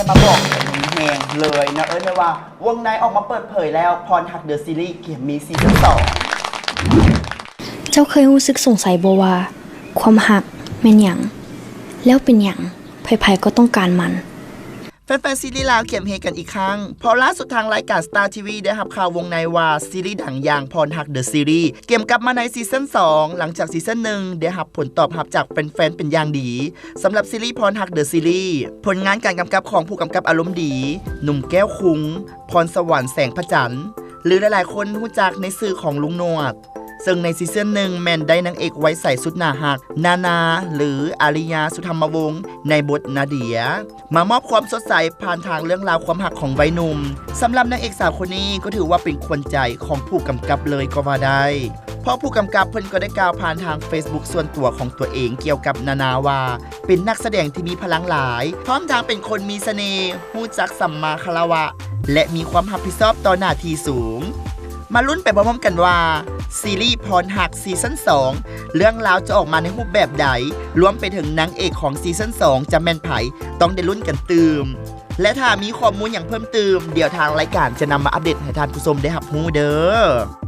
ມາບອກແຮງເລີຍເນາະ ເອີ້ນໄດ້ວ່າວົງໃນອອກມາເປີດເຜີຍແລ້ວ ພອນຮັກເດີຊີຣີ ເກມມີຊີຊັນສອງ. ເຈົ້າເຄີຍຮູ້ສຶກສົງໄສບໍ່ວ່າ ຄວາມຮັກແມ່ນຫຍັງ? ແລ້ວເປັນຫຍັງໃຜໆກໍຕ້ອງການມັນ? ແຟນໆຊີຣີລາວ ກຽມເຮກັນອີກຄັ້ງ ເພາະລ່າສຸດທາງລາຍການ Star ທີວີ ໄດ້ຮັບຂ່າວວົງໃນວ່າ ຊີຣີດັງຢ່າງ ພອນຮັກເດີຊີຣີ ກຽມກັບມາໃນຊີຊັນສອງ ຫຼັງຈາກຊີຊັນໜຶ່ງ ໄດ້ຮັບຜົນຕອບຮັບຈາກແຟນໆເປັນຢ່າງດີ. ສຳລັບຊີຣີພອນຮັກເດີຊີຣີ ຜົນງານການກຳກັບຂອງຜູ້ກຳກັບອາລົມດີ ໜຸ່ມ ແກ້ວຄຸງ, ພອນສະຫວັນ ແສງພະຈັນ ຫຼືຫຼາຍໆຄົນຮູ້ຈັກໃນຊື່ຂອງລຸງໜວດ ເຊິ່ງໃນຊີຊັນໜຶ່ງແມ່ນໄດ້ນາງເອກໄວໃສສຸດໜ້າຮັກ ນານາ ຫຼື ອາລິຍາ ສຸທຳມະວົງ ໃນບົດນາເດຍ ມາມອບຄວາມສົດໃສຜ່ານທາງເລື່ອງລາວຄວາມຮັກຂອງໄວໜຸ່ມ. ສຳລັບນາງເອກສາວຄົນນີ້ກໍຖືວ່າເປັນຂວັນໃຈຂອງຜູ້ກຳກັບເລີຍກໍວ່າໄດ້ ເພາະຜູ້ກຳກັບເພິ່ນກໍໄດ້ກ່າວຜ່ານທາງເຟສບຸກສ່ວນຕົວຂອງຕົວເອງກ່ຽວກັບນານາວ່າ ເປັນນັກສະແດງທີ່ມີພະລັງຫຼາຍ ພ້ອມທັງເປັນຄົນມີສະເໜ່ ຮູ້ຈັກສຳມາຄາລະວະ ແລະ ມີຄວາມຮັບຜິດຊອບຕໍ່ໜ້າທີ່ສູງ. ມາລຸ້ນໄປພ້ອມໆກັນວ່າ ຊີຣີພອນຮັກຊີຊັນສອງ ເລື່ອງລາວຈະອອກມາໃນຮູບແບບໃດ ລວມໄປເຖິງນາງເອກຂອງຊີຊັນສອງຈະແມ່ນໃຜ ຕ້ອງໄດ້ລຸ້ນກັນຕື່ມ ແລະ ຖ້າມີຂໍ້ມູນຫຍັງເພີ່ມຕື່ມ ດຽວທາງລາຍການຈະນຳມາອັບເດດໃຫ້ທ່ານຜູ້ຊົມໄດ້ຮັບຮູ້ເດີ.